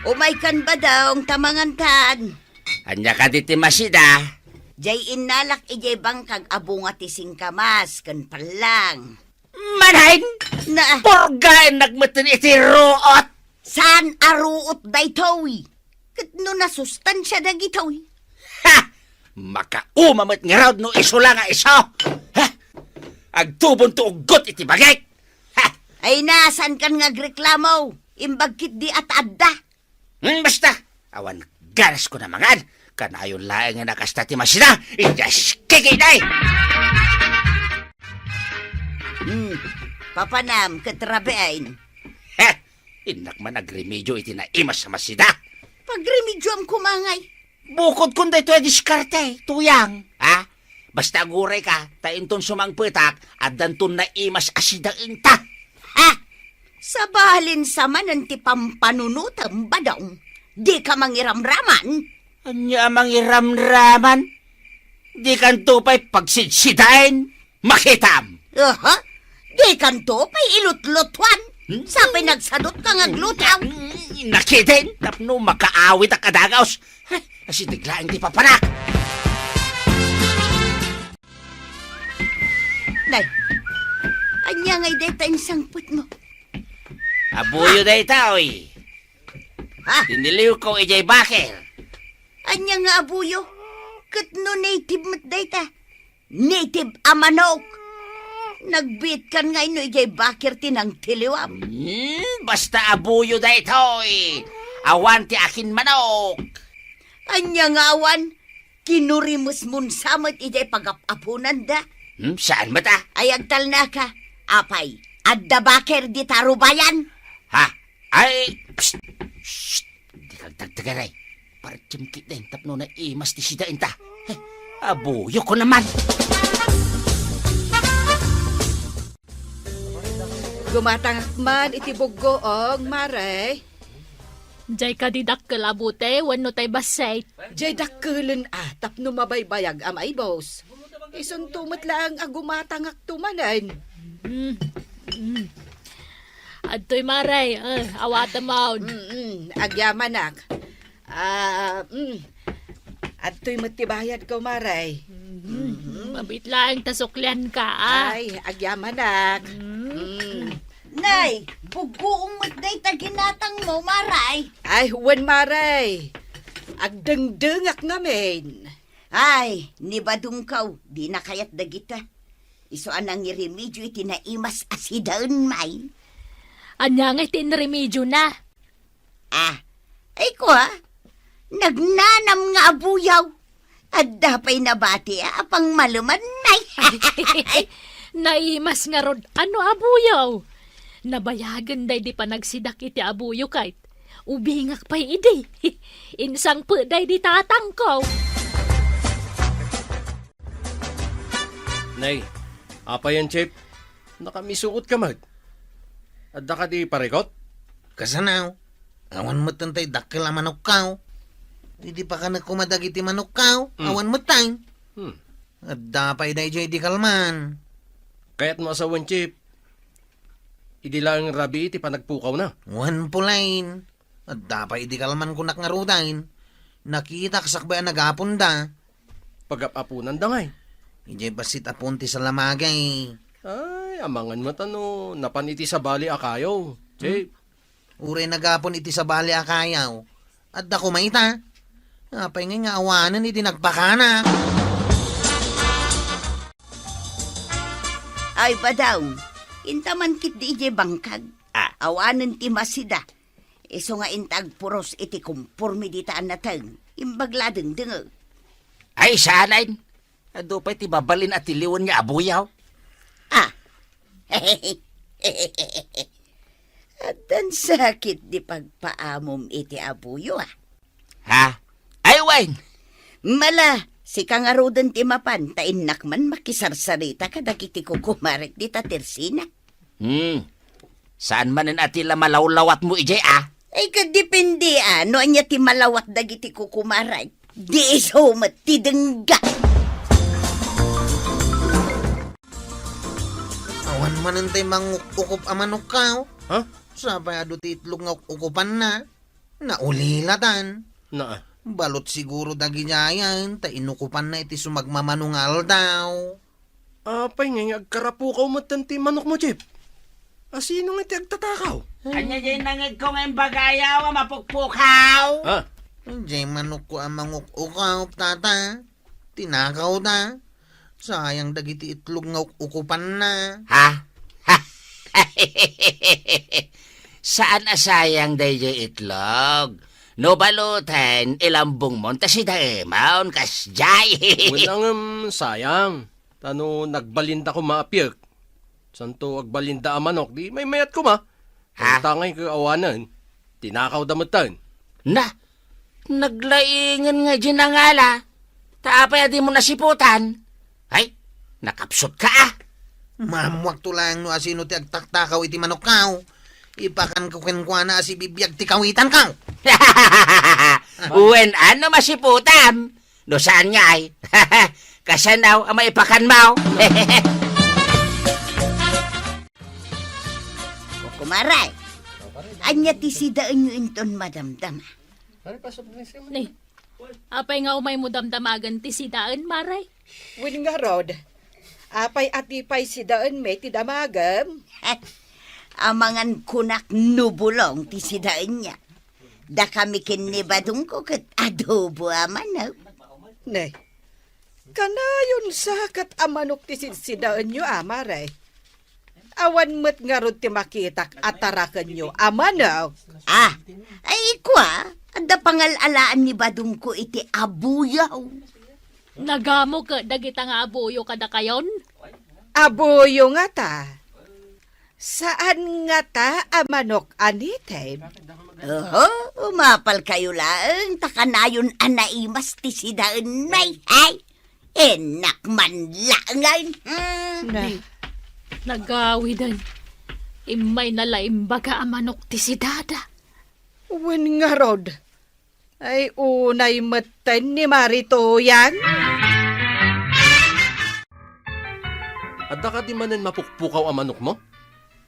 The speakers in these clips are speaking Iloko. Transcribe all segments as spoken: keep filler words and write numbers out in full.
Umaykan, Badong, ta mangantan. Ania kadi ti masida? Jay innalak idiay bangkag a bunga ti singkamas ken pallang. Manen? Na. Purgaennak metten iti ruot. Saan a ruot daytoy? Ket no nasustansia dagitoy? Ha! Makauma met ngarud no isu la nga isu. Ha! Agtubonto uggot iti bagik. Ha! Ay, nasankan nga agreklamo? Imbag ketdi a ta adda. Hmm, basta, awan ganasko a mangan. Kanayon laeng a kasta ti masida. Idias kikitay! Hmm, papanam ket rabiin. Heh! Innak man agremedio iti naimas a masida. Pagremedioam koma ngay. Bukodkon daytoy a diskarte, Tuyang. Ha? Basta agurayka, ta inton sumangpetak, addanton naimas a sidaenta. Ha? Sabalin sa manen ti pampanunotem, Badong. Dika mangiramraman? Ania a mangiramraman? Dikanto pay pagsidsidaen? Makitam! Aha? Dikanto pay ilutlutuan? Hmm? Sa pinagsadutka nga aglutaw? Hmm, nakidin, tapno makaawitak a dagaos. Ay, asideg laeng ti papanak. Nay, ania ngay dayta insangpetmo? Abuyo dayta, oy. Ha? Tiniliwko idiay baker. Ania nga abuyo? Ket no native met dayta? Native a manok. Nagbiitkan ngay no idiay baker ti nangtiliwam. Hmm, basta abuyo daytoy. Awan ti akin manok. Ania nga awan? Kinurimusmon sa met idiay pagap-apunanda. Hmm, saan met a? Ay, agtalnaka. Apay, adda baker dita rubayan? Ha? Ay, psst, psst, dika agdagdagaray. Partim ketdin tapno naimas ti sidaenta. Heh, abuyokon man. Gumatangak man iti buggoong, Mare. Jay kadi dakkel a bute wenno tay bassit? Jay dakkelen a tapno mabaybayag a maibus. Isunto met laeng a gumatangakto manen. Mm, mm. Adtoy, Mare, eh, awatem maun. Mm, mm, agyamanak. Ah, mm. Adtoy met ti bayadko, Mare. Mm, mabit laeng ta suklianka, ah. Ay, agyamanak. Mm. Mm. Nay, buggoong met dayta ginatangmo, Mare. Ay, wen, Mare. Agdengdengak ngamin. Ay, ni Badongko, dina kayat dagita. Isu a nangiremedio iti naimas a sidaen, may. Ania ngay ti inremediona? Ah, ay kua, nagnanam nga abuyaw. Adda pay nabati a pangmaleman, nay. Naimas ngarud a no abuyaw. Nabayagen daydi panagsidak iti abuyo ket ubingak pay idi. Insangpet daydi tatangko. Nay, apayen, Chief? Nakamisuotka met. Adda kadi parikut? Kasano? Awan metten tay dakkel a manokko. Idi pakanek koma dagiti manokko, hmm, awan metten. Hmm. Adda pay daydiay di kalman. Kayatmo a sawen, Chief, idi laeng rabii ti panagpukawna. Wen, Pulain. Adda pay idi kalman kunak ngaruden. Nakitak sakbay a nagaponda. Pagap-aponanda ngay? Idiay bassit a puon ti salamagay. Ay, amangan met a no napan iti sabali a kayo. Hmm? Chief. Uray nagapon iti sabali a kayo. Adda koma ita. Apay ngay nga awanen idi nagpakanak? Ay, Badong, inta man ketdi idiay bangkag. Ah. Awanen ti masida. Isu nga inta agpuros iti komporme dita a nateng, imbag la dengdengngeg. Ay, saanen. Adu pay ti mabalin a tiliwen nga abuyaw. Ah. Addan sakit di pagpaamom iti abuyo, ah. Ha? Ay, wen! Mala, sika ngaruden ti mapan, ta innak man makisarsarita kadagiti kukumarek dita tersina. Hmm. Saan manen a ti la malawlawatmo idiay, a? Ay, kadepende, a, no ania ti malawat dagiti kukumarek. Di isu met ti dengga. Awan manen tay manguk-ukop a manokko. Ha? Sapay adu ti itlog nga uk-ukopanna. Naulilatan. Naa. Balot siguro dagidiayen, ta inukopanna iti sumagmamano nga aldaw. Apay ngay nga agkarapukaw metten ti manokmo, Chip? Asino nga ti agtatakaw? Ania diay nangedko nga imbagayo a mapukpukaw? Ah. Diay manokko a manguk-ukaw, tata. Tinakawda. Sayang dagiti itlog nga uk-ukupanna. Ha? Saan a sayang daydiay itlog? No baloten, ilambongmon ta sidaemon, kasdiay. Wen, ngem sayang. Ta no nagbalinda koma a piek, santo agbalinda a manok, di maymayat koma. Ha? Ita ngay ket awanen, tinakawda metten. Na, naglaingen nga diay nangala. Ta apay a dimo nasiputan? Ay, nakapsutka, a. Maammoakto laeng no asino ti agtaktakaw iti manokko. Ipakanko kenkuana a sibibiag ti kawitanko. Wen, a no masiputam? No saan ngay, kasano a maipakanmo? O, kumare, ania ti sidaenyo inton madamdama? Ni, apay nga umaymo damdamagen ti sidaen, mare? Wen ngarud, apay a ti pay sidaenmi ti damagem? Amangan kunak no bulong ti sidaenyo. Dakami ken ni badongko ket adobo a manok. Ne, kanayon sa ket a manok ti sidsidaenyo, a, mare? Awan met ngarud ti makitak a tarakenyo a manok. Ah, ay, kua, adda pangal-alaan ni badongko iti abuyo. Nagamo ket dagita nga abuyo kadakayon? Abuyo ngata? Saan ngata a manok a native? Oho, umapalkayo laeng ta kanayon a naimas ti sidaenmi. Ay, innak man laengen. Hmm. Na. Nagawiden. Immayna la imbaga a manok ti sidada. Wen ngarud, ay, unay metten ni Mari Tuyang. Adda kadi manen mapukpukaw a manokmo?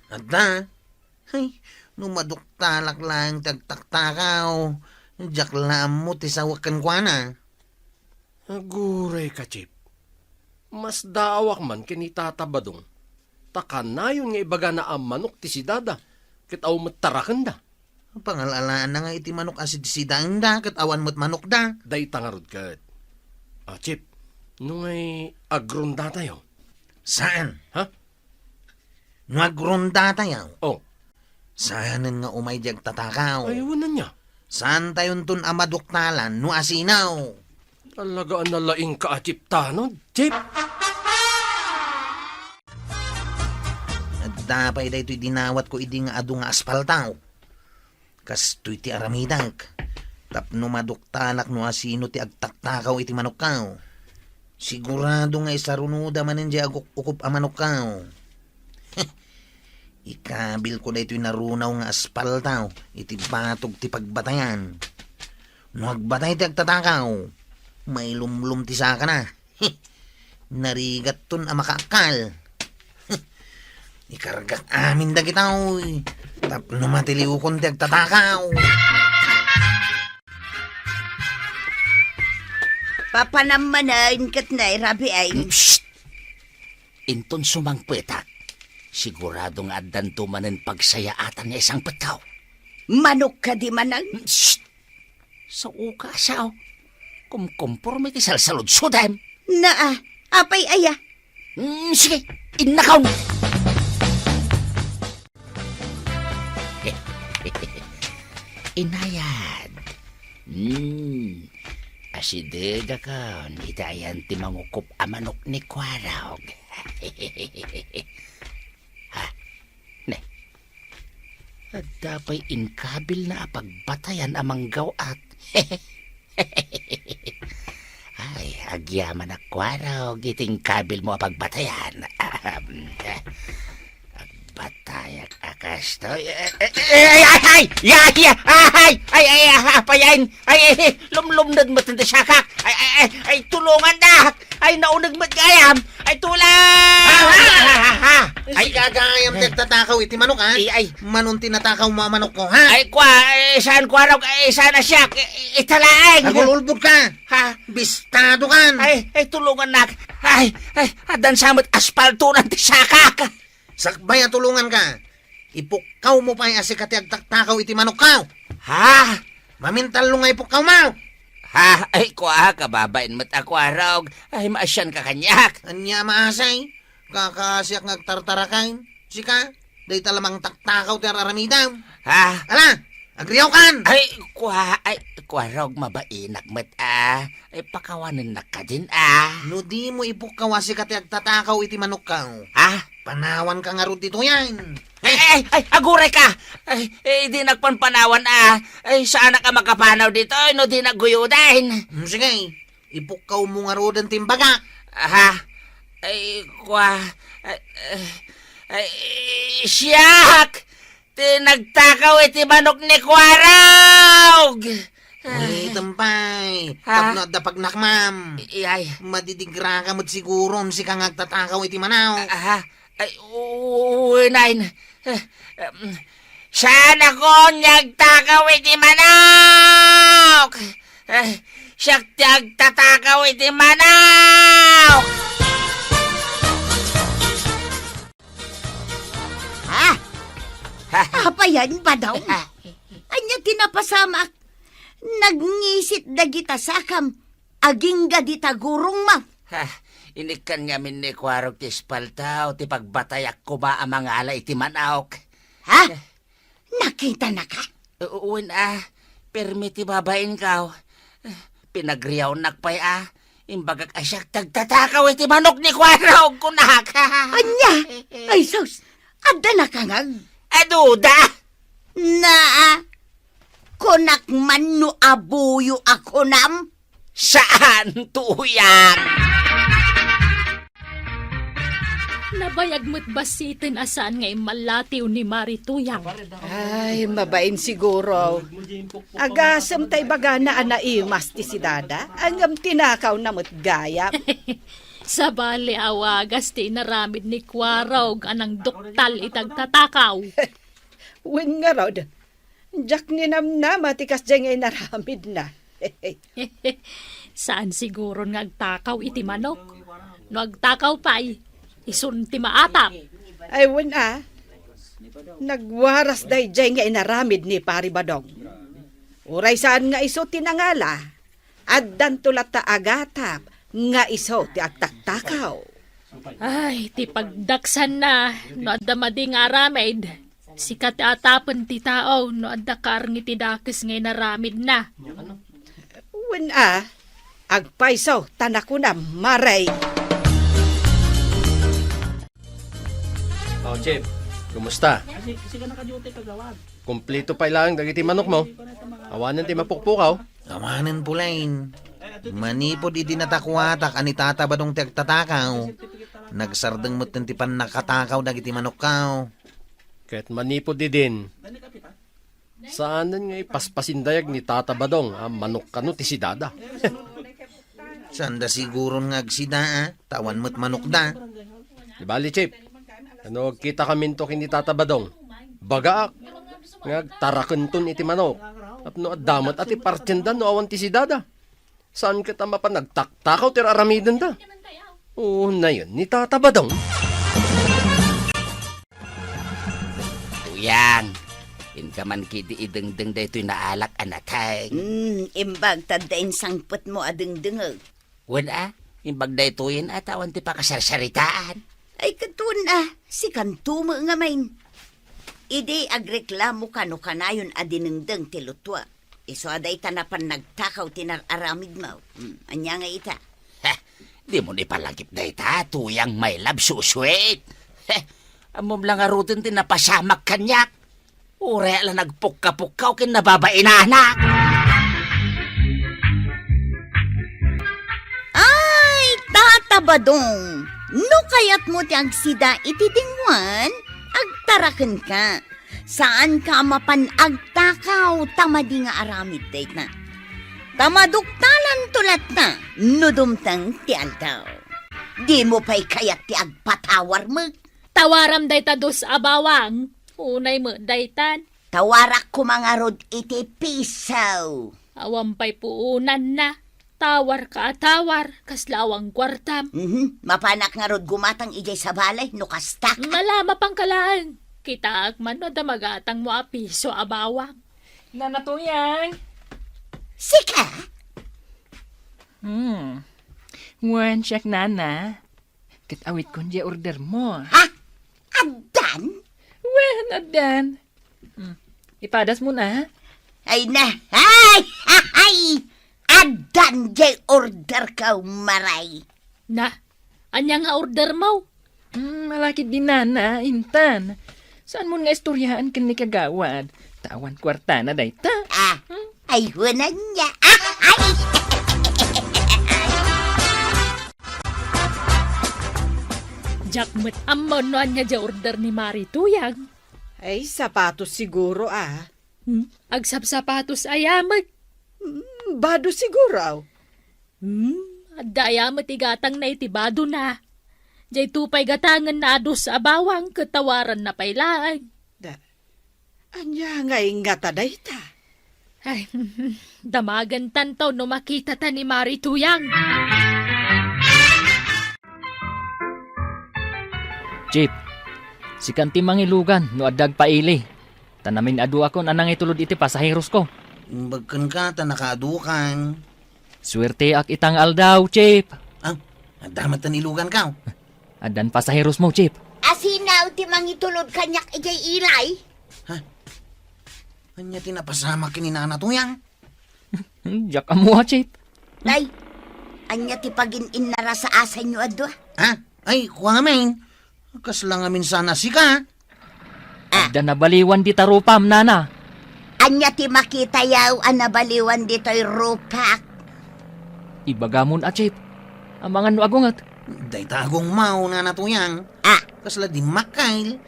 Adda. Ay, no maduktalak laeng ti agtaktakaw, diak la ammo ti sawek kenkuana. Aguray ka, Chip. Masdaawak man ken ni Tata Badong, ta kanayon nga ibagana a manok ti sidada, ket awan met tarakenda. Pangal-alaanna nga iti manok a sidsidaenda ket awan met manokda. Dayta ngarud ket. Ah, Chip, no ngay agrondatayo? Saan? Ha? No agrondatayo? Oh. Saanen nga umay di agtatakaw? Ay, wen ania? Saantayonton a maduktalan no asino. Talaga a nalaingka a Chip tanod, Chip! Adda pay daytoy dinawatko idi nga adu nga aspalto. Kastoy ti aramidek. Tapno maduktalak no asino ti agtaktakaw iti manokko. Sigurado nga isarunoda manen diay aguk-ukup a manokko. Ikabilko daytoy narunaw nga aspalto iti batog ti pagbatayan. No agbatay ti agtatakaw, mailumlom ti sakana. Narigatton a makaakkal. Ikargak amin dagitoy tapno matiliwkon ti agtatakaw. Papanam manen ket nay, Rabi ay. Psst! Inton sumangpetak, sigurado nga addanto manen pagsayaatan nga isangpetko. Manok kadi manen? Psst! Sao ka, sao? Kumkomporme ti salsaludsodem. Naa, apay aya? Mm, sige, innakawm! Inayad. Hmm. Asidegakon iti ayan ti mangukup a manok ni Kuarog. Ha? Ne. Adda pay inkabilna a pagbatayan a manggaw-at. Ay, agyamanak, Kuarog, iti inkabilmo a pagbatayan. Ahem. Patayak a kastoy. Eh, eh, eh, ay, ay, ay, ay, ay, ay, ay, ay, ay, apayen. Ay, ay, ay, lumlumned met ti siakak. Ay, ay, ay, ay, tulongannak. Ay, nauneg met gayam. Ay, tulong! Ah, ah, ah, ah, ah. Ay, sika gayam ti agtatakaw iti manok, ha? Ay, ay. Mano ti natakaw mo a manokko, ha? Ay, kua, eh, saan kua raw, eh, saan a siak, eh, eh, ita laeng. Agul-ulbod ka. Ha? Bistado kan. Ay, ay, tulongannak. Ay, ay, addan sa met aspaltonan ti siakak. Sakbay a tulonganka, ipukkawmo pay a sika ti agtaktakaw iti manokko. Ha? Mamintallo nga ipukkawmo! Ha? Ay, kua, kababain met a kua raw. Ay, maasianka kaniak. Ania a maasi? Kakaasiak nga agtartaraken. Sika, dayta la mangtaktakaw ti ar-aramidem. Ha? Ala, agriawkan! Ay, kua, ay, kua raw, mabainak met a. Ay, pakawanennak kadin a. No dimo ipukkaw a sika ti agtatakaw iti manokko. Ha? Panawanka ngarud ditoyen. Ay, ay, ay, agurayka! Ay, eh, dinak panpanawan a. Ay, saanak a makapanaw ditoy no dinak guyoden. Hmm, sige, ipukkawmo ngaruden ti imbagak. Aha. Ay, kua. Ay, ay, ay, siak! Ti nagtakaw iti manok ni Kua Raog! Ay. Ulitem pay. Ha? Tapno adda pagnakmam. Iyay. Madidigraka met siguron sika nga agtatakaw iti manok. Aha. Ay, u-, unayen. Eh, em, saan a kua nga agtakaw iti manok! Eh, siak ti agtatakaw iti manok! Ha? Apayen, Badong? Ania ti napasamak? Nagngisit dagita sakam, agingga dita gurongmo. Ha, inikkan ngamin ni Kua Raog ti espalto, ti pagbatayak koma a mangala iti manok. Ha? Nakitanaka? U-, wen a, permi ti babainko. Pinagriawnak pay a, imbagak a siak ti agtatakaw iti manok ni Kua Raog, kunak. Ania? Ay sus, adda nakangag? Aduda? Naa, kunak man no abuyo a kunam? Saan, Tuyang? Nabayag met bassiten a saan nga immallatiw ni Mari Tuyang. Ay, mabain siguro. Agasem ta ibagana a naimas ti sidada, ngem tinakawna met gayam. Sabali a wagas ti inaramid ni Kua Raog a nangduktal iti agtatakaw. Wen ngarud, diak ninamnama ti kasdiay nga inaramidna. Saan siguron nga agtakaw iti manok. No agtakaw pay, isun ti maatap. Ay, wen a, nagwaras daydiay nga inaramid ni Pari Badong. Uray saan nga isu ti nangala, addanto latta a gatap nga isu ti agtaktakaw. Ay, ti pagdaksanna, no adda madi nga aramid, sika ti atapen ti tao no adda kaarngi ti dakes nga inaramidna. Wen a, agpayso ta nakunam, Mari. Oh, Chief, kumusta? Kumplito pay laeng dagiti manokmo. Awanen ti mapukpukaw. Awanen pay laeng. Manipud idi natakuatak a ni Tata Badong ti agtatakaw, nagsardeng metten ti pannakatakaw dagiti manokko. Ket manipud idin, saanen nga ipaspasindayag ni Tata Badong a manok kano ti sidada. Saanda siguron nga agsida, a, ta awan met manokda. Di bali, Chief. Ano, agkitakaminto ken ni Tata Badong. Bagaak nga agtarakenton iti manok. Tapno adda met a ti partienda no awan ti sidada. Saan ket a mapan nagtaktakaw ti ar-aramidenda. Unayen ni Tata Badong. Tuyang, inka man ketdi idengdeng daytoy naalak a nateng. Hmm, imbag ta adda insangpetmo a dengdengek. Wen a, imbag daytoyen a ta awan ti pakasarsaritaan. Ay, ket wen a, sikanto met ngamin. Idi agreklamo kano kanayon a dinengdeng ti lutuak. Isu a dayta napan nagtakaw ti nar-aramidmo. Hmm, ania nga ita? Ha! Dimo ni palagip dayta, Tuyang, my love, so sweet. He, ammom la ngaruden ti napasamak kaniak. Uray la nagpukka-pukkaw ken nababainanak. Ay, Tata Badong, no kayatmo ti agsida iti dingoan, ag- Tara kenka. Saanka a mapan agtakaw ta madi nga aramid dayta. Ta maduktalanto latta no dumteng ti aldaw. Dimo pay kayat ti agpatawarmek? Tawaram dayta dos a bawang. Unay met daytan. Tawarak koma ngarud iti piso. Awan pay puonanna. Tawarka a tawar, kasla awan kuartam. Mhm. Mapanak ngarud gumatang idiay sabali no kasta. Mala, mapanka laeng. Kitaak man no adda magatangmo a piso a bawang. Nana Tuyang. Sika? Hmm. Wen, siak, Nana. Ket awitkon diay ordermo. Ha? Addan? Wen, addan. Hmm. Ipadasmon, a? Ay na. Ay! Ay! Addan diay orderko, Maray. Na, ania nga ordermo? Hmm, malakid di Nana, intan. Saanmon nga istoriaan ken ni Kagawad? Ta awan kuartana dayta. Ah, hmm? Ay, wen ania. Ah, ay! Diak met ammo no ania diay order ni Mari Tuyang. Ay, sapatos siguro, a. Hmm? Agsapsapatos aya met? Hmm, bado siguro, aw. Hmm, adda aya met igatangna iti badona? Diayto pay gatangenna a dos a bawang ket tawaranna pay laeng. Da, ania nga ingata dayta? Ay, damagentanto no makitata ni Mari Tuyang. Chief, sikan ti mangilugan no adda agpaili. Ta namin-aduakon a nangitulod iti pasaherosko. Imbag kenka ta nakaadukan. Suerteak ita nga aldaw, Chief. Ah, adda met ti iluganko. Addan pasaherosmo, Chief. Asino ti mangitulod kaniak idiay ilay? Ha? Ania ti napasamak ken ni Nana Tuyang? Hmm, diak ammo, Chief. Tay, ania ti pagin-innarasaasayonyo a dua? Ha? Ay, kua ngamin. Kasla ngamin sana sika. Ah. Adda nabaliwan dita rupam, Nana. Ania ti makitayo a nabaliwan ditoy rupak? Ibagamon a, Chief. Amangan no agunget. Dayta agongmo, Nana Tuyang. Ah. Kasla dimmakkel.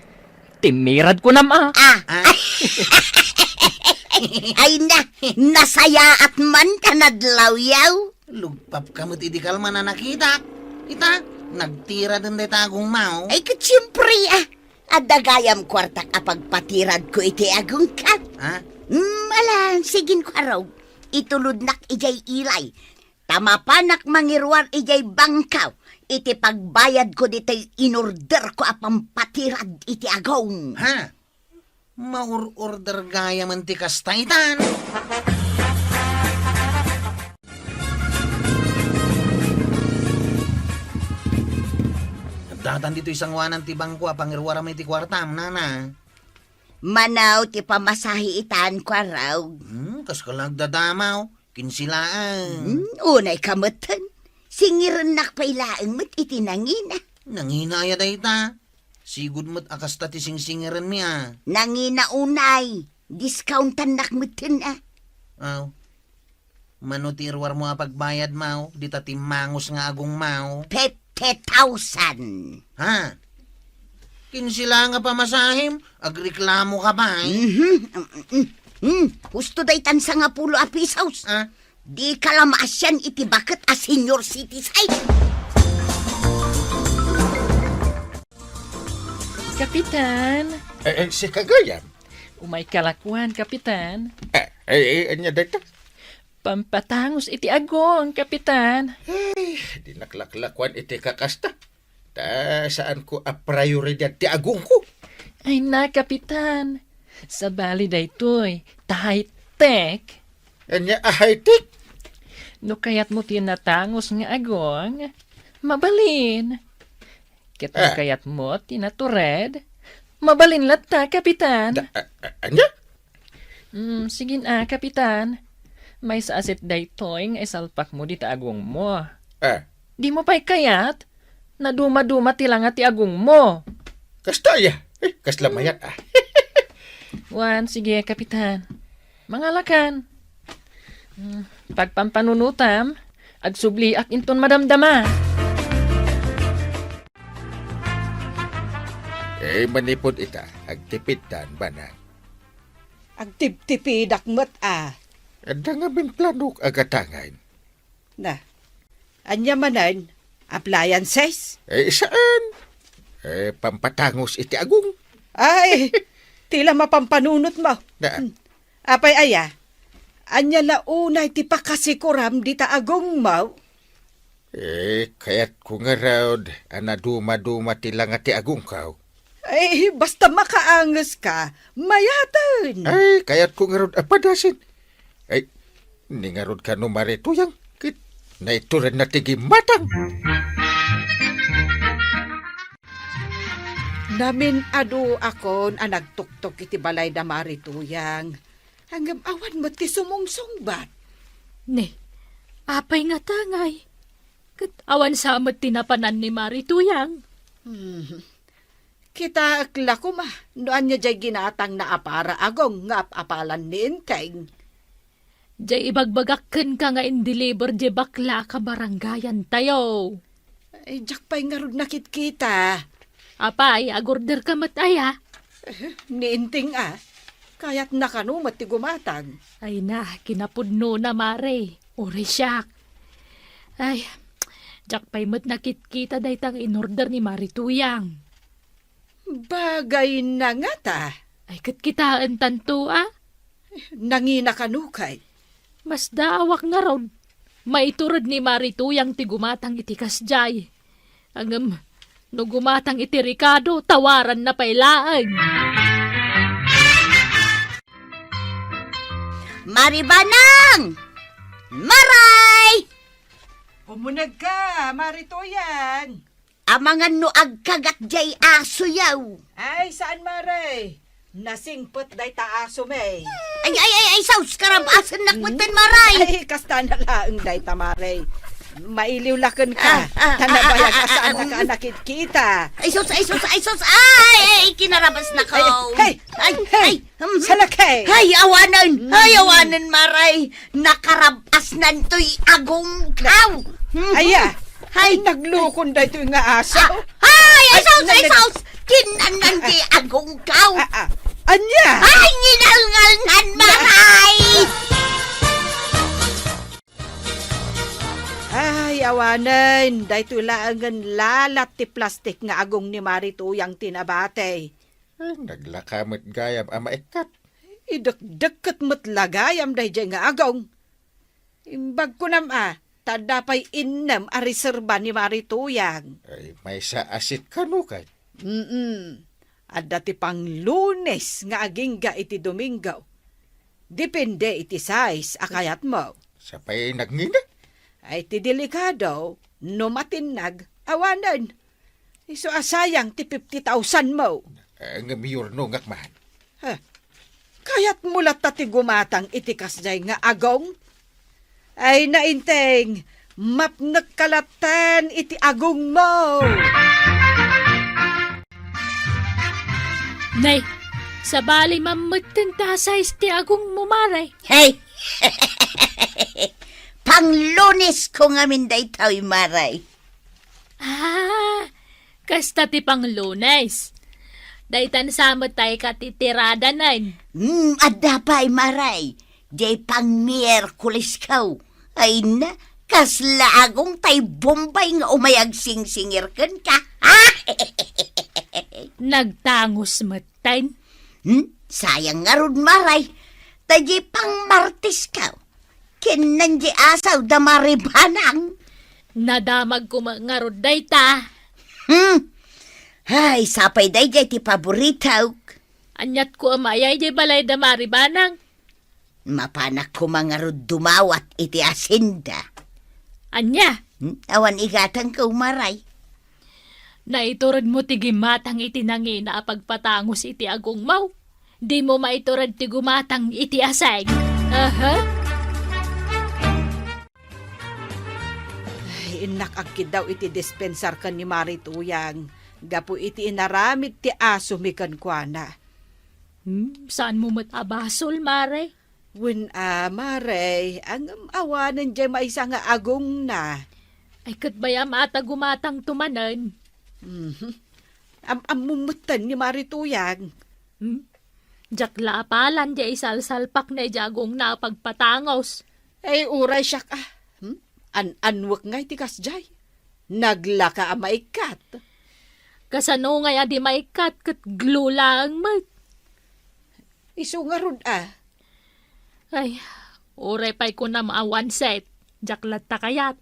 Timmiradko nam a. Ah. Ah. Ay na, nasayaat man ta nadlawyaw. Lugpapka met idi kalman a nakitak. Ita, nagtiraden dayta agongmo. Ay, ket siempre, ah. Adda gayam kuartak a pagpatiradko iti agongka. Ha? Mm, alan, sige ngarud. Itulodnak idiay ilay. Ta mapanak mangiruar idiay bangko iti pagbayadko ditoy inorderko a pampatirad iti agong. Ha? Maur-order gayam ti kasta itan. Addatan ditoy sanguanan ti bangko a pangiruaram iti kuartam, Nana. Mano ti pamasahe itan, kuarog. Hmm, kaskala agdadamaw. Kinsilaang. Hmm, unayka metten. Singirennak pay laeng met iti nangina. Nangina aya dayta? Sigud met a kasta ti singsingirenmi a. Nangina unay. Discountannak metten a. Aw. Mano ti iruarmo a pagbayadmo, dita timmangus nga agongmo? Fifty thousand. Ha? Kinsilaang a pamasahem, agreklamoka pay. Mhm. Mm, mm, mm. Husto daytan sangapulo a pisos. Ah? Dika la maasian iti baket a senior citizen. Kapitan. Eh, eh, sika gayam? Umayka lakuan, Kapitan. Eh, eh, eh, ania dayta? Pampatangus iti agong, Kapitan. Ay, dinak laklakuan iti kakasta. Ta saanko a prioridad ti agongko. Ay na, Kapitan. Sabali daytoy, ta high-tech. Ania a high-tech? No kayatmo ti natangus nga agong, mabalin. Ket no Ah. kayatmo ti natured, mabalin latta, Kapitan. Da-, a-, a-, ania? Mm, sige na, Kapitan. Maysa a set daytoy nga isalpakmo dita agongmo. Ah. Dimo pay kayat? Naduma-duma ti langa ti agongmo. Kasta aya? Eh, kasla mayat, ah. Wen, sige, Kapitan. Mangalakan. Mm, pagpampanunotam, agsubliak inton madamdama. E, Eh, manipud ita, agtipidtan, Banang. Agtiptipidak met a. Adda ngamin planok a gatangan. Na, ania manen? Appliances? Eh, saan? Eh, pampatangos iti agong. Ay, ti la mapampanunot mo. Na. Hmm. Apay aya, ania la unay ti pakasikuram dita agongmo? Eh, kayatko ngarud a naduma-duma ti langa ti agongko. Ay, basta makaangeska, mayaten. Ay, kayatko ngarud a padasen. Ay, ni ngarud kano, Mare Tuyang, ket naituredna ti gimmatang. Namin-aduakon a nagtuktok iti balay da Mare Tuyang. Ngem awan met ti sumungsungbat. Ne, apay ngata ngay? Ket awan sa met ti napanan ni Mare Tuyang. Hmm. Kitaek la koma no ania jay ginatangna a para agong nga ap-apalan ni Enteng. Jay ibagbagak kenka nga indeliver jay bakla a kabarangayantayo. Ay, diak pay ngarud nakitkita. Apay, agorderka met aya? Eh, ni Enteng a. Kayatna kano met ti gumatang. Ay na, kinapudnona, Mare. Uray siak. Ay, diak pay met nakitkita dayta nga inorder ni Mare Tuyang. Bagay na ngata. Ay, ket kitaentanto a. Nangina kano kay? Masdaawak ngarud. Maitured ni Mare Tuyang ti gumatang iti kasdiay. Ngem, no gumatang iti rekado, tawaranna pay laeng. Mare Banang! Maray! Umunegka, Mare Tuyang. Amangan no agkagat jay asoyo. Ay, saan, Mare? Nasingpet dayta asomi. Ay, ay, ay, ay, sus, karabasennak metten, Maray. Ay, kasta na laeng dayta, Mare. Mailiw la kenka. Ah, ah, ta nabayag ah, ah, a saannaka a nakitkita. Ay, sus, ay, sus, ay, sus, ay, ay, kinarabasnako. Ay, hey, ay, hey, ay, um, salakay. Ay, awanen, ay, awanen, Maray. Nakarab-asnantoy agongkaw. Aya, ay, naglukon daytoy nga aso. Ah, ay, ay, sus, ay, sus! Kinnannan ti agongkaw. Ah, ah. Ania? Ay, nginalngalnan, Maray! Ay, awanen, daytoy laengen lalat ti plastik nga agong ni Mare Tuyang ti nabati. Ay, naglaka met gayam a maikkat. Idekdekket met la gayam daydiay nga agong. Imbag kunam a, ta adda pay innem a reserba ni Mare Tuyang. Ay, maysa a set kano kay? Mm-mm. Adda ti panglunes nga agingga iti Domingo. Depende iti size a kayatmo. Sa pay nagngina? Ay, ti delikado, no matinnag, awanen. Isu a sayang ti fifty thousand mo. Eh, ngem yurnongak man. Ha? Kayatmo latta ti gumatang iti kasdiay nga agong? Ay, nainteng, mapnek ka lattan iti agongmo. Nay, sabali mammetten ta size ti agongmo, Mare. Hey! Panglunes ko ngamin daytoy, Maray. Ah, kasta ti panglunes. Daytan sa met tay katitiradanen. Hmm, adda pay, Maray. Jay pang Miyerkules kaw. Ay na, kasla agong tay Bombay nga umay agsingsingir kenka. Nagtangos met. Ten? Hmm? Sayang ngarud, Maray. Ta di pang Martes ka. Ken nan di asaw da Mare Banang. Nadamag ko ma-, ngarud dayta. Hmm? Ay, sapay dayjay ti paboritok. Anyat ko a maayay di balay da Mare Banang. Mapanak koma ngarud dumawat iti asinda. Ania? Hmm? Awan igatangko, Maray. Naituredmo ti gimmatang iti nangina a pagpatangos iti agongmo. Dimo maitured ti gumatang iti aseng. Aha. Ay, innak agkiddaw iti dispensar ken ni Mare Tuyang gapu iti inaramid ti asomi kenkuana. Hmm, saanmo met a basol, Mare? Wen a, Mare, ngem awanen jay maysa nga agongna. Ay, ket bayam a ta gumatangto manen. Mhm. Am-ammom metten ni Mari Tuyang. Hmm? Diak la apalan diay isalsalpakna idiay agongna a pagpatangos. Ay, uray siak, ah. Hmm? An-anwek ngay ti kasdiay. Naglaka a maikkat. Kasano ngay a di maikkat ket glue laeng met? Isu ngarud, ah. Ay, uray pay kunam a one set, diak latta kayat.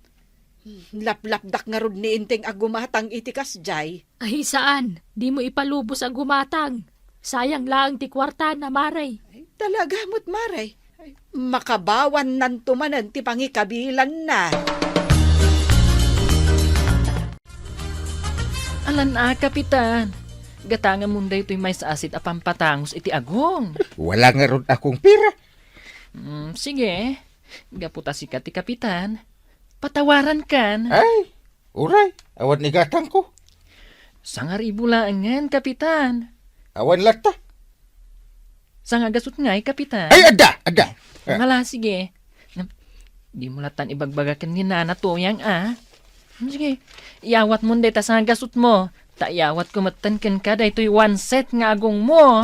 Laplapdak ngarud ni Enteng a gumatang iti kasdiay. Ay, saan. Dimo ipalubos a gumatang. Sayang laeng ti kuartana, Mare. Ay, talaga met, Mare. Ay, makabawannanto manen ti pangikabilanna. Alan a, Kapitan. Gatangamon daytoy maysa a set a pampatangos iti agong. Wala ngarud akong pera. Mm, sige. Gapu ta sika ti kapitan, patawarankan. Ay, uray, awan igatangko. Sangaribu laengen, Kapitan. Awan latta. Sangagasut ngay, Kapitan. Ay, adda, adda. Ah. Ngala, sige. Dimo lattan ibagbaga ken ni Nana Tuyang, a. Sige, iyawatmon dayta sangagasutmo. Ta iyawatko metten kenka daytoy one set nga agongmo.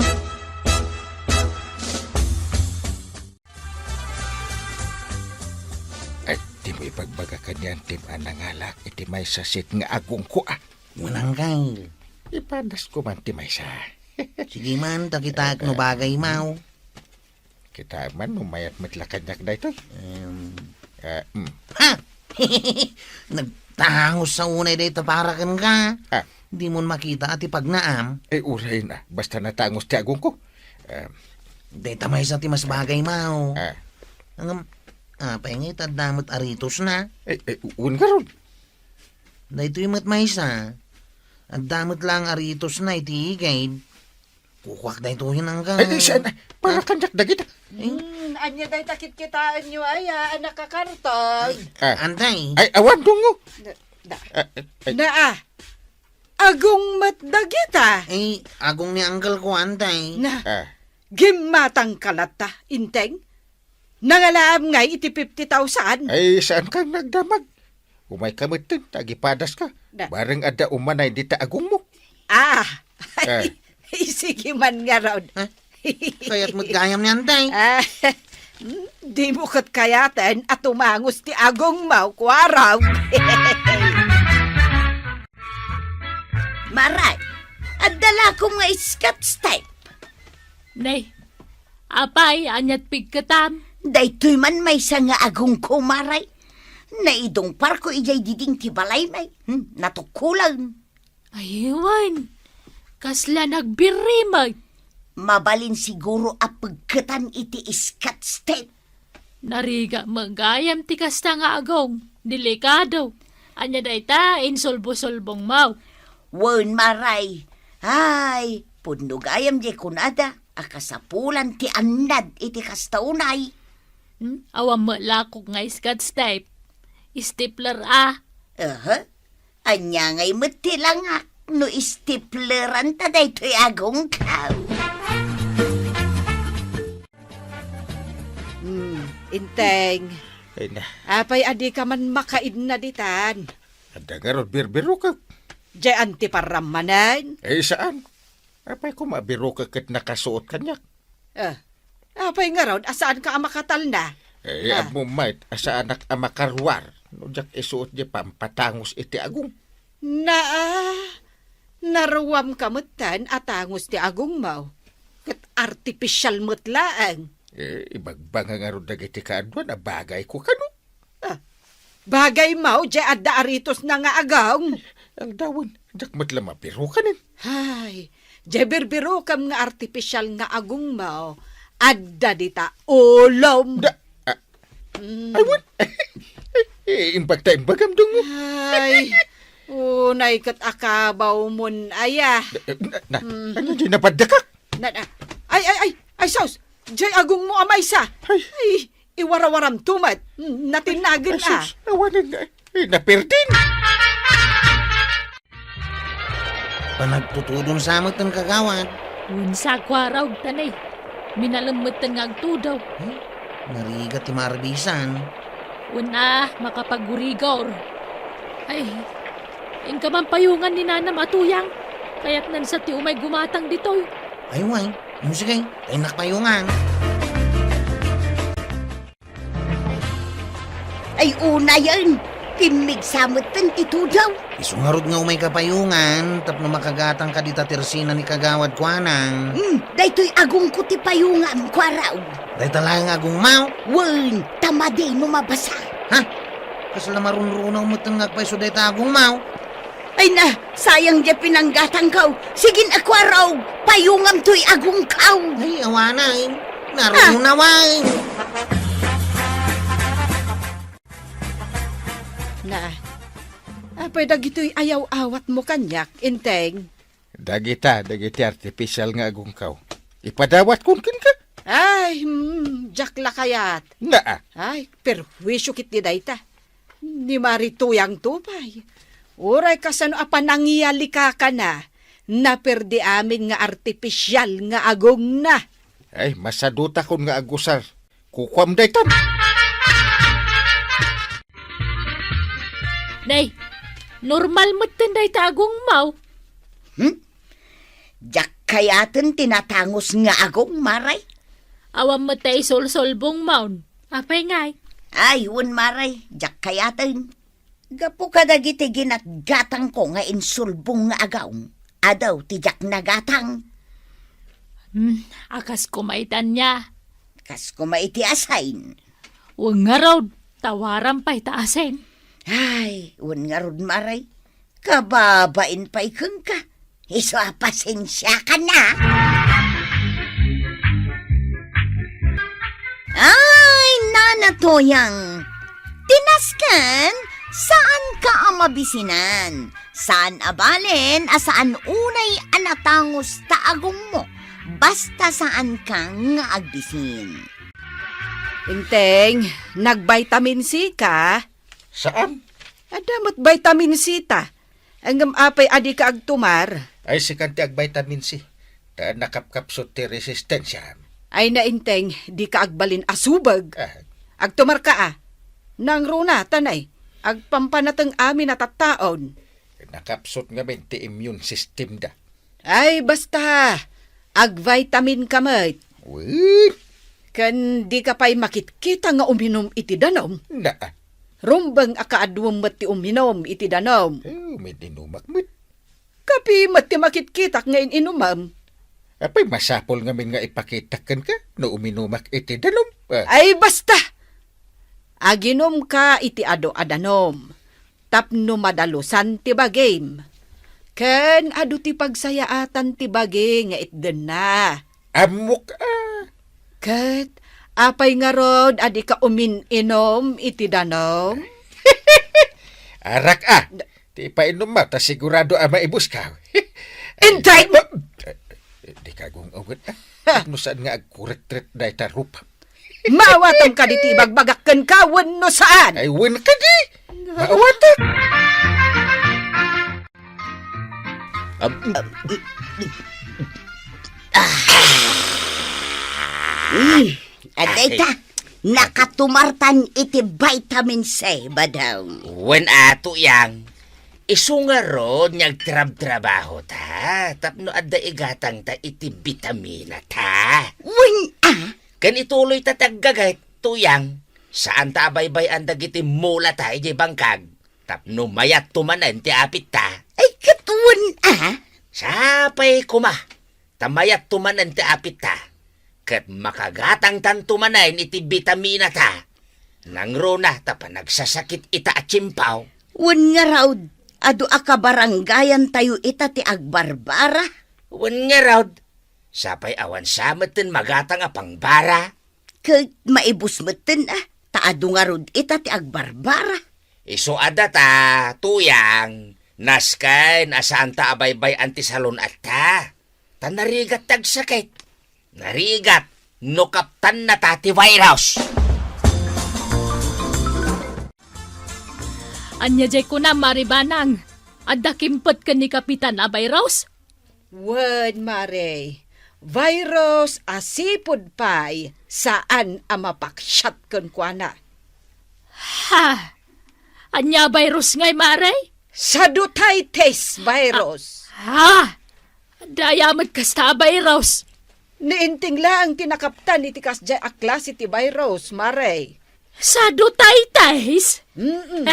Ay, dimo ibagbaga ken ni Antim a nangalak iti maysa set nga agongko, a. Mananggay. Ipadasko man ti maysa. Sige man, ta kitaek no bagay, maw. Kitaem man no mayat met la kaniak daytoy. Em. Ah, mm. Ha! Nagtangos sa unay dayta para kenka. Ah. Dimon makita a ti pagnaam. Eh, uray na. Basta natangos ti agongko. Em. Dayta maysa ti mas bagay, maw. Ah. Ngem, apay nga ita adda met aritosna? Eh, eh, u-, un garud. Daytoy met maysa. Adda met lang aritosna iti igid. Kukuak daytoy nangga. Ay, ay, saan? Para kaniak dagita. Hmm, ania dayta kitkitaenyo aya a nakakarton? Ah. Antay. Ay, awan, dungo. Na, na. Ah, ay. Na, ah. Agong met dagita. Ay, agong ni uncle ko, antay. Na. Ah. Gimmatangka latta, Enteng? Nangalaam ngay iti fifty thousand? Ay, saan ka nagdamag? Umayka metten, ta agipadaska. Da. Bareng adda umanay dita agongmo. Ah, ay, ah. Sige man ngarud. Ha? Kayat met gayam ni Antay. Ah, hmm, dimo ket kayaten a tumangos ti agongmo, kuarog. Maray, adda lakom nga scotch tape. Nay, apay, ania't pigketam? Daytoy man maysa nga agongko, Maray. Naidungparko idiay diding ti balaymi. Hmm, natukkolen. Ay, wen, kasla nagbirri met. Mabalin siguro a pigketan iti scotch tape. Narigat met gayam ti kasta nga agong, delikado. Ania dayta, insulbo-sulbongmo? Wen, Maray. Ay, pudno gayam diay kunada a kasapulan ti annad iti kasta unay. Hmm? Awan met lakok nga scotch tape. Stapler a. Aha. Ania ngay met ti langak no stapleranta daytoy agongko? Hmm, Enteng. Ay na. Apay a dika man makaidna ditan? Adda ngarud birbirokek. Diay antiparam manen? Eh, saan? Apay koma a birokek ket nakasuot kaniak? Ah, apay ngarud a saanka a makatalna? Eh, ah. Ammom met a saanak a makaruar no diak isuot diay pampatangos iti agong. Naa, naruamka metten a tangos ti agongmo. Ket artificial met laeng. Eh, ibagbanga ngarud dagiti kaaduan a bagayko kano? Ah, bagaymo, diay adda aritosna nga agong. Aldawen, diak met la mabirokanen. Ay, diay birbirokem nga artificial nga agongmo, adda dita ulom. Da, ah, mm. Ay, wen. Eh, imbag ta imbagam, dungo. Ay, unay ket akabawmon aya. Eh, na, na, mm. Ania diay napaddekak? Na, na, ay, ay, ay, ay, sus! Diay agongmo a maysa. Ay. Ay, iwarawaramto met. Mm, natinnagen a. Ay, sus, awanen nga. Eh, naperdin. Panagtutudon sa met ten kagawad. Wen sa kuarog tanay. Minalem met ten nga agtudo. Hmm? Narigat ti marbisan. Wen a, makapagurigor. Ay, inka man payongan ni nanam a Tuyang. Kayatnan sa ti umay gumatang ditoy. Ay, way. Mm, sige, ta innak payungan. Ay, unayen, pimmigsa metten ti tudaw. Isu ngarud nga umayka payungan, tapno makagatangka dita tersina ni Kagawad Kuanang. Hmm, daytoy agongko ti payungam, Kuaraw. Dayta laeng agongmaw? Wen, ta madi no mabasa. Ha? Kasla marunrunaw metten nga agpayso dayta agongmaw? Ay na, sayang diay pinanggatangko. Sige a, Kuaraw, payungamtoy agongkaw. Ay, awanen. Narunaway. Na, apay dagitoy ayaw-awatmo kaniak, Enteng? Dagita, dagiti artificial nga agongkaw. Ipadawatkon kenka? Ay, hmm, diak la kayat. Naa. Ay, perhuisio ketdi dayta. Ni Mari Tuyangto pay. Uray kasano a panangialikakana, naperdi amin nga artificial nga agongna. Ay, masadutakon nga agusar. Kukuam daytan. Nay, normal metten dayta agongmaw. Hmm? Diak kayaten ti natangus nga agong, Maray. Awan met ta isulsulbongmon. Apay ngay? Ay, wen, Maray, diak kayaten. Gapu kadagiti ginatgatangko nga insulbong nga agong, adu ti diak nagatang. Hmm, a, kas koma iti ania? Kas koma iti asin. Wen ngarud, tawaram pay ta asin. Ay, wen ngarud, Maray. Kababain pay kenka. Isu a pasensiakan a. Ay, Nana Toyang, ti nasken, saanka a mabisinan. Saan a balen a saan unay a natangus ta agongmo. Basta saanka nga agbisin. Enteng, nag-vitamin C ka? Saan? Adda met vitamin C ta. Ngem apay a dika agtumar? Ay, sikan ti ag-vitamin C. Ta nakapkapsut ti resistensiam. Ay, nainteng, dika agbalin a subeg. Ah. Agtumarka a. Nangruna, tanay. Agpampanateng amin a tattaon. Nakapsut ngamin ti immune system da. Ay, basta, agvitamin ka met. Wen. Ken dika pay makitkita nga uminum iti danum. Naa. Rumbeng a kaaduem met ti uminum iti danum. Eh, umin-inumak met. Kape met ti makitkitak nga in-inumam. Apay, masapul ngamin nga ipakitak kenka no uminumak iti danum? Ah. Ay, basta! Aginumka iti adu a danum. Tapno madalusan ti bagim. Ken adu ti pagsayaatan ti bagi nga itdenna. Ammok a. Ket apay ngarud a dika umin-inum iti danum? Arak a. Ti ipainummo ta sigurado a maibuska. Intay! Dika gung-unget a. Tapno saan nga agkuretret dayta rupa. Maawatam kadi ti ibagbagak kenka wenno saan? Ay, wen kadi! Maawatam! Am, am, ah. Mm, adda ita, nakatumartan iti vitamin C, Badong. Wen a, Tuyang. Isu ngarud nga agtrabtrabaho ta, tapno adda igatang ta iti bitamina ta. Wen a? Ken ituloy ta ti aggaget, Tuyang. Saan ta a baybay-an dagiti mula ta idiay bangkag, tapno mayat to manen ti apit ta. Ay, ket wen a? Sapay koma, ta mayat to manen ti apit ta. Ket makagatang tanto manen iti bitamina ta. Nangruna ta panagsasakit ita a tiempaw. Wen ngarud, adu a kabarangayan tayo ita ti agbarbara. Wen ngarud, sapay awan sa metten magatang a pangbara. Ket maibus metten a, ta adu ngarud ita ti agbarbara. Isu a data, Tuyang, nasken a saan ta a baybay-an ti salun-atta. Ta narigat ti agsakit. Narigat no kaptanna ta ti virus. Ania jay kunam, Mari Banang? Adda kimpet ken ni Kapitan a virus? Wen, Mari. Virus a sipud pay saan a mapaksiat kenkuana. Ha? Ania virus ngay, Mari? Sadotitis virus. Ah, ah! Daya met kasta a virus. Ni Enteng laeng ti nakaptan iti kasdiay a klase ti virus, Mare. Sado taytays? Mm-mm.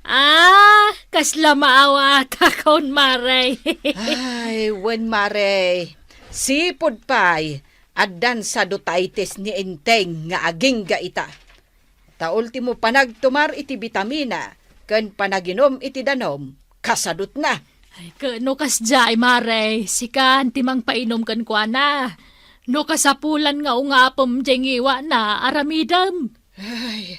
Ah, kasla maawatakon, Mare. Ay, wen, Mare. Sipud pay, addan sado taytays ni Enteng nga agingga ita. Ta ultimo panagtumar iti bitamina ken panaginum iti danum, kasadutna. Ay, ket no kasdiay, Mare, sika ti mangpainum kenkuana. No kasapulan nga ungapem diay ngiwana, aramidem. Ay,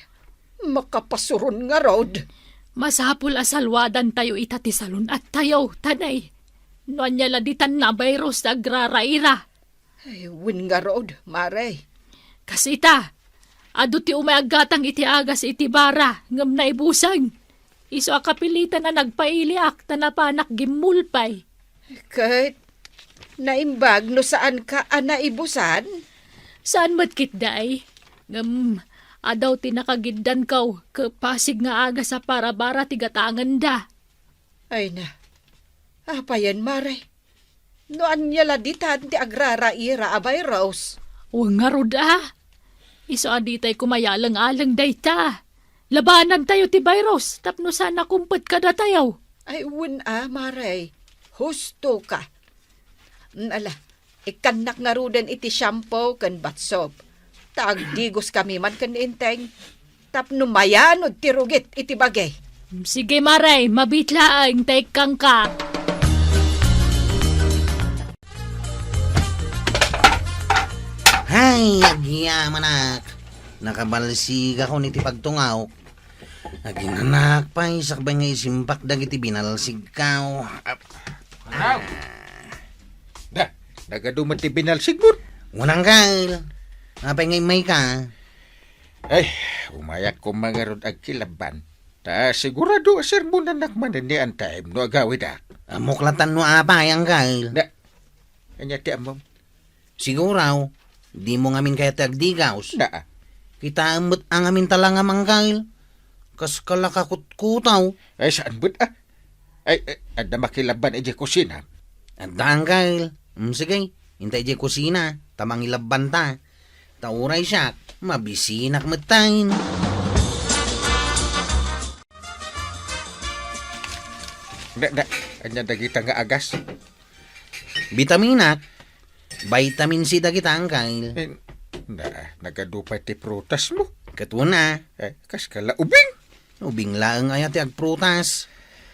makapasuron ngarud. Masapul a salwadantayo ita ti salun-attayo, ta nay, no ania la ditan a virus ti agraraira. Ay, wen ngarud, Mare. Kas ita, adu ti umay aggatang iti agas iti bara, ngem naibuseng. Isu a kapilitan a nagpailiak ta napanak gimmulpay. Ket naimbag no saanka a naibusan? Saan met ketdi. Ngem, adu ti nakagiddanko, ket pasig nga agas a parabara ti gatangenda. Ay na, apayen, Mare? No ania la ditan ti agraraira a virus? Wen ngarud a. Isu a ditay kumayaleng-aleng dayta. Labanantayo ti virus tapno saan a kumpet kadatayo. Ay, wen a, Mare. Hustoka. Mm, ala, ikkannak ngaruden iti shampoo ken bath soap. Ta agdigoskami man ken ni Enteng. Tapno mayanod ti rugit iti bagi. Sige, Mare, mabiit laeng ta ikkangka. Hay, agyamanak. Nakabalsigakon iti pagtungawk. Aginanak pay, sakbay nga isimpak dagiti binalsigko. Ap-, Aw! Da, nagadu met ti binalsigmo? Wen, Angkel. Apay nga immayka? Ay, umayak koma ngarud agkilabban. Ta sigurado a sermonanak manen ni Enteng no agawidak. Ammok latta no apay, Angkel. Na, ania ti ammom? Siguro, dimo ngamin kayat ti agdigaws. Naa. Kitaem met a ngamin talangam, Angkel. Kas kala kakutkutaw. Ay, saan met a? Ay, ay, adda makilabban idiay kusina? Adda, Angkel. Mm, sige, inta idiay kusina, ta mangilabbanta. Ta uray siak, mabisinak metten. Na, na, ania dagita nga agas? Bitaminak, vitamin C dagita, Angkel. Eh, na, nagadu pay ti prutasmo. Ket wen a. Eh, kas kala ubing? Ubing laeng aya ti agprutas.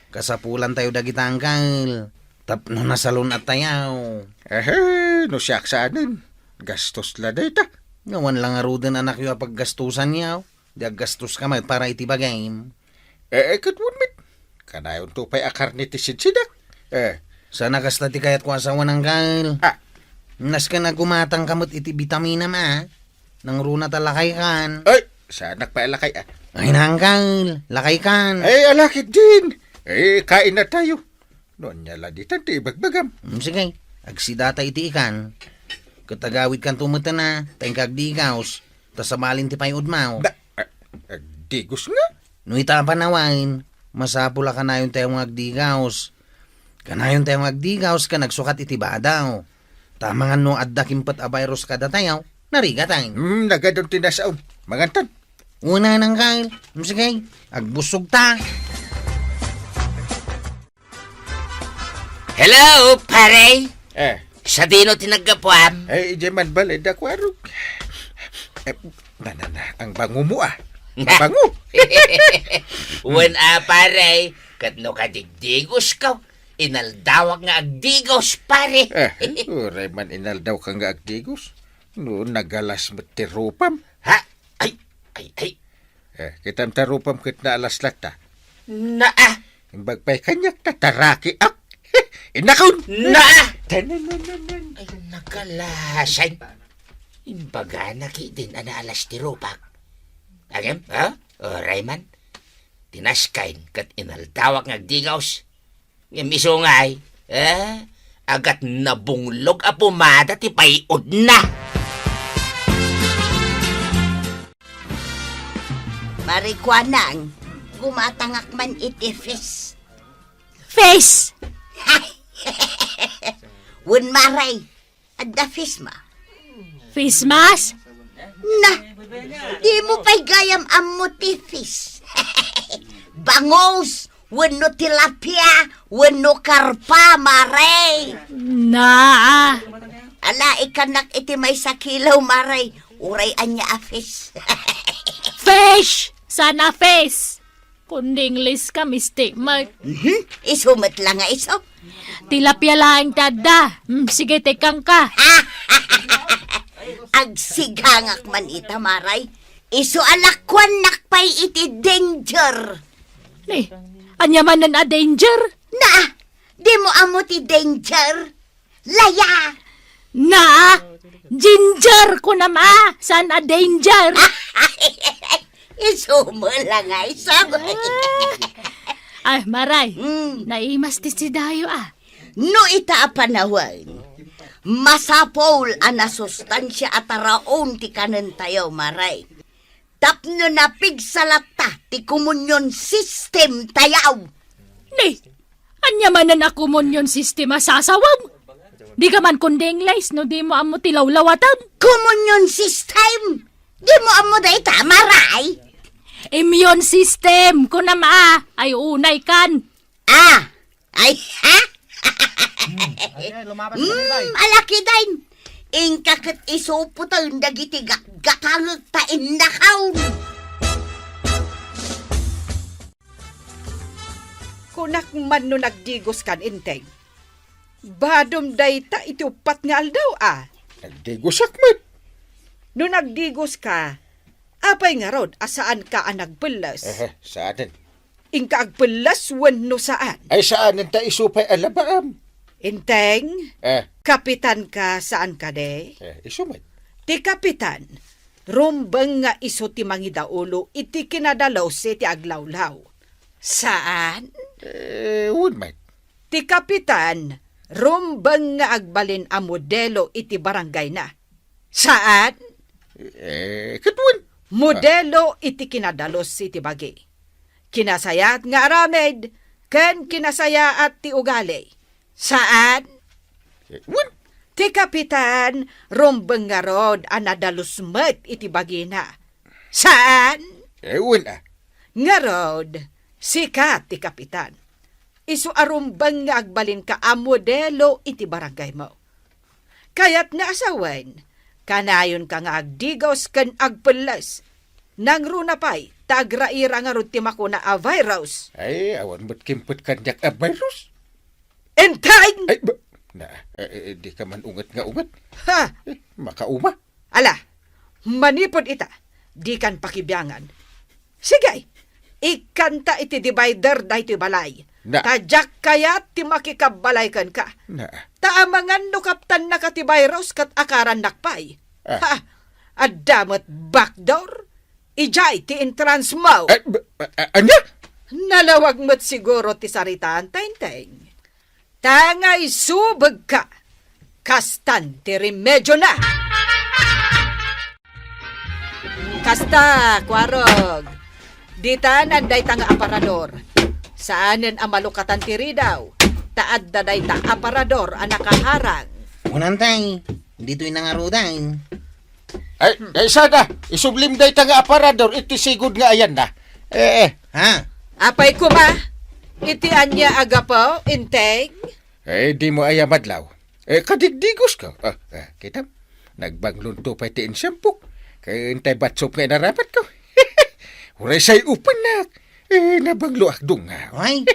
Kasapulantayo dagita, Angkel. Tapno nasalun-attayo. Ehe, no siak saanen. Gastos la dayta. Awan la ngaruden anakyo a paggastusanyo. Di aggastoska met para iti bagim. Eh, eh, ket wen met. Kanayonto pay a karne ti sidsidak. Eh. Saan a kasta ti kayatko a sawen, Angkel. Ah. Nasken a gumatangka met iti bitaminam a. Nangruna ta lakaykan. Ay, saanak pay a lakay, ah. Ay, Angkel, lakaykan. Ay, ala ketdin. Eh, kainatayo. No ania la ditan ti ibagbagam. Mm, sige, agsidata iti ikan. Ket agawidkanto metten a, ta inka agdigaws, ta sabalin ti pay-odmo. Da, ah, agdigos nga? No ita a panawen, masapul a kanayontayo nga agdigaws. Kanayontayo nga agdigaws ken agsukat iti badaw. Ta amangan no adda kimpet a virus kadatayo, narigatayo. Hmm, nagadun ti nasaom. Mangantan. Una nang kail. Hmm, sige, agbusog ta. Hello, pare! Eh. Sadino ti naggapuam? Eh, idiay man balay, da kuarog. Eh, na, na, na, ang bango mo, ah. Mabango. Wen a, pare, ket no kadigdigos ka, inaldawak nga agdigos, pare. Eh, uray man inaldaw ka nga agdigos. No, nagalas met ti rupam. Ha? Ay, ay, ay. Eh, kitam ta rupam ket naalas latta. Naa. Imbag pay kaniak ta tarakiak. Inakon! Naa! Tanananan. Ay, nagalasan. Imbagana ketdin a naalas ti rupak. Agem, ha? Uray man. Tinaskayen ket inaldawak nga agdigaws. Ngem isu ngay, eh, agat nabunglog a pumada ti pay-odna. Marikuanang, gumatangak man iti fis. Fis! Wen, Maray, adda face mask. Face mask? Na, dimo pay gayam ammo ti face. Bangus, wenno tilapia, wenno karpa, Maray. Na. Ala, ikkannak iti maysa kilo, Maray. Uray ania a fish. Fish! Saan a face? Kundi English ka, mistake mo. Mhm. Isu met la nga isu. Tilapia laeng ti adda. Hmm, sige, tikangka. Agsigangak man ita, Maray. Isu a lakuannak pay iti danger. Ni, ania manen a danger? Na, dimo ammo ti danger? Laya! Na, ginger kunam a, saan a danger. Isu met la nga isu. Ay, Maray, Hmm. naimas ti sidayo a. No ita a panawen, masapul a nasustansia a taraon ti kanentayo, Maray. Tapno napigsa latta ti communion system tayo. Ni, ania manen a communion system a sasawem? Dika man kundi English no dimo ammo ti lawlawatem. Communion system? Dimo ammo dayta, Maray? Immune system, kunam a, ay unay kan. Ah! Ay, ha? Hmm. Ay, ay, lumapas ka, Inday. Hmm, alakiden. Inka ket isupoten dagiti gakgakangek ta innakaw. Kunak man no nagdigos kan, Enteng. Badom dayta iti uppat nga aldaw, a. Nagdigosak met. No nagdigos ka, apay ngarud a saan ka a nagpelles? Ehe, saanen. Inka agpelles wenno saan? Ay, saanen ta isu pay a labaam. Enteng, Eh. kapitan ka saan kadi? Eh, isu met. Ti kapitan, rumbeng nga isu ti mangidaulo iti kinadalus iti aglawlaw. Saan? Eh, wen met. Ti kapitan, rumbeng nga agbalin a modelo iti barangayna. Saan? Eh, ket wen. Modelo iti kinadalus iti bagi. Kinasayaat nga aramid, ken kinasayaat ti ugali. Saan? Eh, wen. Ti kapitan, rumbeng ngarud a nadalus met iti bagina. Saan? Eh, wen, a. Ngarud, sika ti kapitan. Isu a rumbeng nga agbalinka a modelo iti barangaymo. Kayatna a sawen, kanayonka nga agdigos ken agpelles. Nangruna pay, ta agraira ngarud ti makuna a virus. Ay, awan met kimpet kaniak a virus. Enteng! Ay, ba, na, eh, eh, di ka man unget nga unget. Ha! Eh, makauma. Ala, manipud ita, dikan pakibiangan. Sige, ikkanta iti divider daytoy balay. Na. Ta diak kayat ti makikabbalay kenka. Na. Ta amangan no kaptannaka ti virus ket akarannak pay. Ah. Ha, adda met backdoor. Idiay ti entrance mo. Eh, ba, a-, a-, ania? Nalawag met siguro ti saritaan, Tengteng. Ta nga isubegka, kastan ti remedyona. Kasta, Kuarog. Ditanan dayta nga aparador. Saanen a malukatan ti ridaw. Ta adda dayta aparador a nakaharang. Unantay, ditoy nangarudan. Ay, ay, sada, isublim dayta nga aparador iti sigud nga ayanna. Eh, eh. Ha? Apay koma, iti ania a gapu, Inteng? Eh, dimo aya madlaw. Eh, kadigdigos ko. Ah, ah, kitam. Nagbanglonto pay ti insyempok. Kay intay batsop nga inarapat ko. Uray say upennak. Eh, nabangloak dunga. Ay.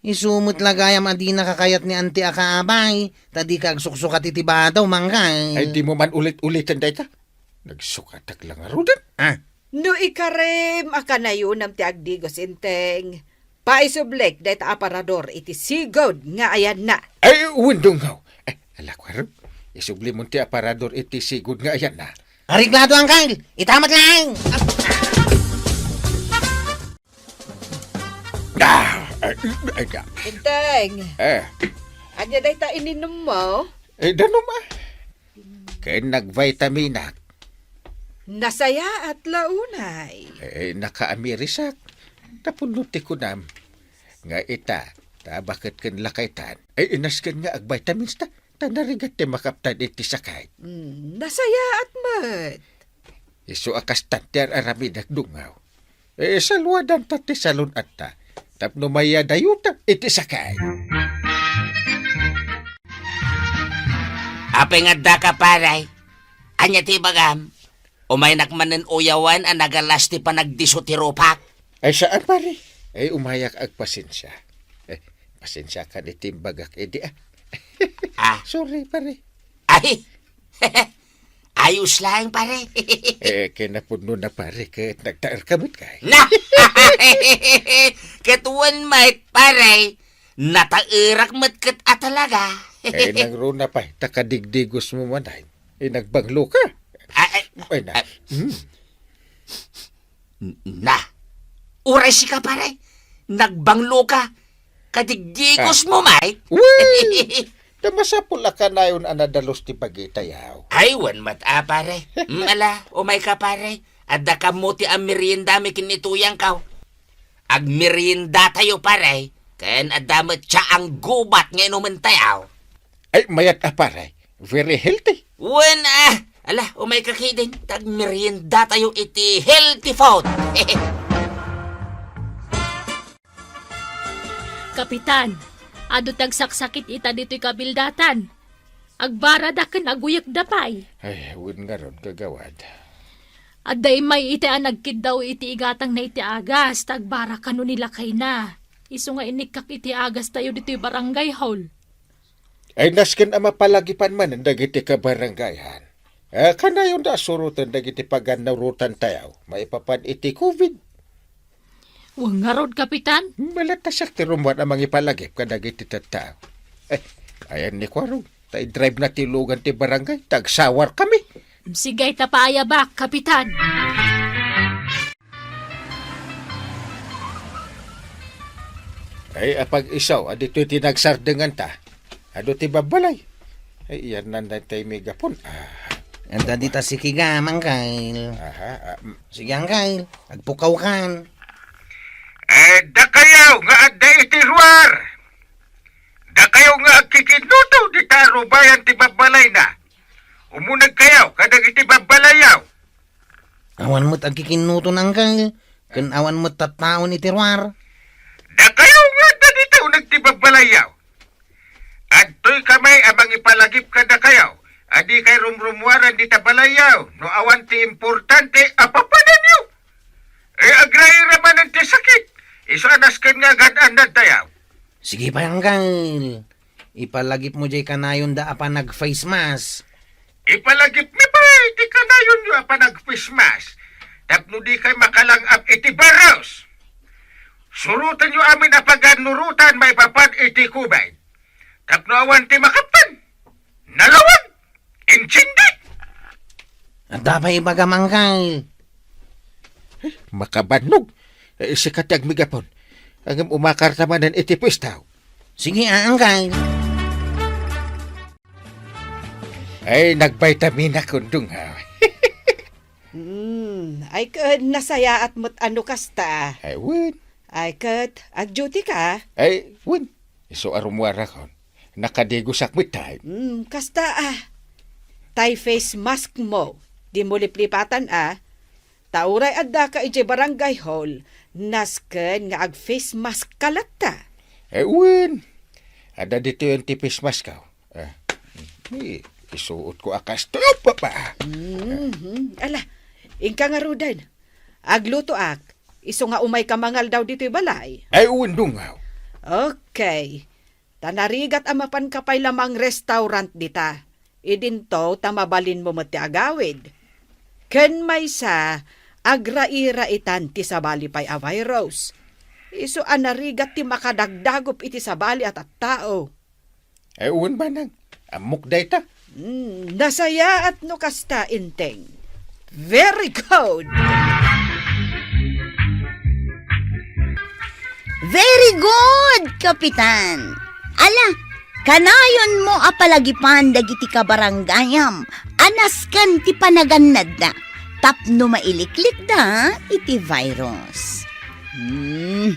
Isu met la gayam a dina kakayat ni Auntie a kaabay, ta dika agsuksukat iti bado, mangkay. Ay, dimo man ulit-uliten dayta. Nagsukatak la ngaruden. Ah. No ikarem a kanayonam ti agdigos, Inteng, paisublik dayta aparador iti sigud nga ayanna. Ay, wen, dungaw. Ay, ala, Kuarog. Isublimon ti aparador iti sigud nga ayanna. Areglado, Angkal. Ita met laeng. Ah, ay, ay, ay. Inteng. Eh. Ania dayta ininummo? Eh, danum, a. Ken nagvitaminak. Nasayaat la unay. Eh, nakaamirisak. Tapno ti kunam nga ita, Ta baket ken lakaytan, ay inasken nga agvitamins ta, ta narigat ti makaptan iti sakit. Mm, nasayaat met. Isu a kastan ti ar-aramidek, Dungaw. Eh, saluadan ta ti salun-atta. Tapno mayadayuta iti sakit. Apay nga addaka, pare? Ania ti ibagam? Umaynak manen uyawen a nagalas ti panagdiso ti rupak? Ay, saan, pare? Ay, umayak agpasensia. Eh, pasensiakan iti imbagak idi, ah. Ah. Sorry, pare. Ay! Ayos lang, pare. Eh, kinapudno na, pare, ket nagtaer ka met kay. Na! Ket wen met, pare, nataerak met ket a talaga. Eh, nangruna pay, ta kadigdigos mo man ay. Eh, nagbanglo ka. Ah, eh, Ay, na. Ah. Hmm. Na, uray sika, pare, nagbanglo ka. Kadigdigos Ah. mo, Mike. Uy! Ta masapul a kanayon a nadalus ti bagitayaw. Ay, wen met a, pare. Mm, ala, umay ka, pare. Adda kammo ti ammeriendami ken ni Tuyangkaw. Agmeriendatayo, pare. Ken adda met tsaang gubat nga inumentayaw. Ay, mayat a, pare. Very healthy. Wen, ah, ala, umay ka ketdin, ta agmeriendatayo iti healthy food. Kapitan, adu ti agsaksakit ita ditoy kabildatan. Agbarada ken aguyekda pay. Ay, wen ngarud, kagawad. Adda immay iti a nagkiddaw iti igatangna iti agas, ta agbara kano ni lakayna. Isu nga inikkak iti agastayo ditoy barangay hall. Ay, nasken a mapalagipan manen dagiti kabarangayan. Ah, kanayonda a suroten dagiti pagannurotantayo maipapan iti covid. Wen ngarud, Kapitan? Malatasak ti rummuar a mangipalagip kadagiti tattao. Eh, ayan ni Kuarog, ta i-drive na ti lugan ti barangay, ta agsawar kami. Sige, ta paayabak, Kapitan. Ay, apag-iso, aditoy ti nagsardenganta. Adu ti babbalay. Ay, iyan nan daytay megapon. Ah. Anta dita si Kiga, Mangkal. Aha, ah, mm. Sige, Angkal. Agpukawkan. Eh, dakayo nga adda iti ruar. Dakayo nga agkikinnuto dita rubayan ti babbalayna. Umunegkayo kadagiti babbalayaw. Awan met agkikinnuton, Angkal, ken awan met tattaon iti ruar. Dakayo nga adda dita uneg ti babbalayaw. Adtoy kamay a mangipalagip kadakayo, a dikay rumrummuaran dita balayaw, no awan ti importante a papananyo. Eh, agraira manen ti sakit, isu a nasken nga agan-annadtayaw. Sige pay, Angkal. Ipalagipmo jay kanayonda a panag-face mask. Ipalagipmi pay ti kanayonyo a panag-face mask tapno dikay makalang-ap iti virus. Surotenyo amin a pagannurotan maipapan iti covid. Tapno awan ti makaptan. Nalawan! Intindi! Adda pay ibagam, Angkal. Makabannog. Eh, sika ti agmegapon. Ngem umakarta manen iti puestaw. Sige, a, Angkal. Ay, nagvitamin ako, Dungaw. Hmm, ay ket nasayaat met a no kasta. Ay, wen. Ay ket, ag-duty ka? Ay, wen. Isu a rummuarakon. Nakadigosak met tay. Hmm, kasta, ah. Tay face mask mo. Dimo liplipatan, ah. Ta uray addaka idiay barangay hall, nasken nga ag-face mask ka latta. Eh, wen. Adda ditoy ti face mask ko. Ah, ni, isuot ko a kastoy. Oh, papa! Mhm. Ala, inka ngaruden. Aglutoak, isu nga umayka mangaldaw ditoy balay. Ay, wen, Dungaw. Okay. Ta narigat a mapanka pay la mangrestaurant dita. Idinto ta mabalinmo met ti agawid. Ken maysa, agrairaitan ti sabali pay a virus. Isu a narigat ti makadagdagup iti sabali a tattao. Ay, wen, manang. Ammok dayta. Mm, nasayaat no kasta, Enteng. Very good! Very good, Kapitan! Ala, kanayonmo a palagipan dagiti kabarangayam a nasken ti panagannadda tapno mailiklikda iti virus. Hmm.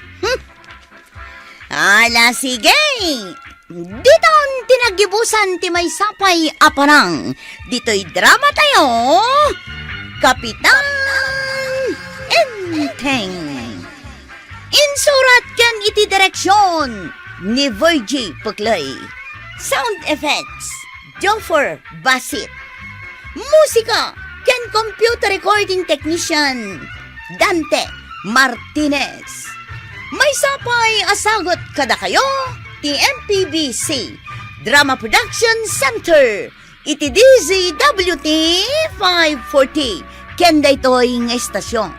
Ala, sige! Ditan ti naggibusan ti maysa pay a parang. Ditoy drama tayo, Kapitan Enteng. Insurat ken iti direksyon ni Virgie Puclay. Sound effects, Joffer Basit. Musika ken computer recording technician, Dante Martinez. Maysa pay a sagut kadakayo ti M P B C Drama Production Center iti D Z W T five forty ken daytoy nga estasyon.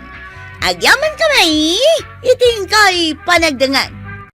Agyaman kami iti inkay panagdengngeg.